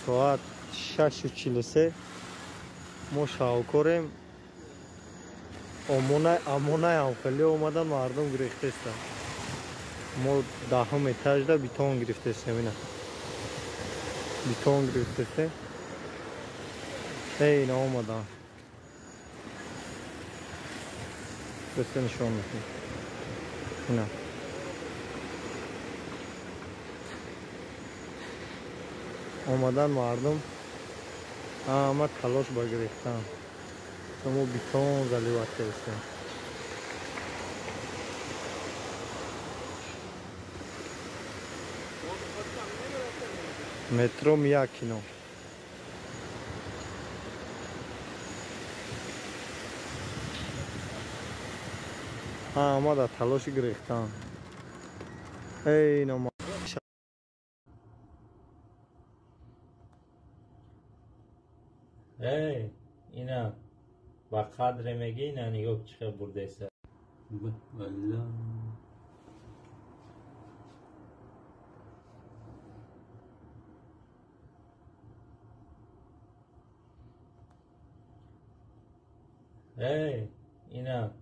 Соат 6:43 мо шавкорем. Амонаям хеле омадан, мардум гирифтестанд. Мо даҳум этажда бетон гирифтестем, ина. Бетон гирифтестем. Эй, ина омадан. Бесе нишон медиҳем. Ина. Омадан мардум ҳама талош ба гирифтан. Мо бетон заливать кардем. Метро Миякино. Ҳама дар талоши гирифтан. Эй, ино. Эй, ина ба қадре мегӣ, ина нигоҳ чӣ хел бурдеса. Эй, ина.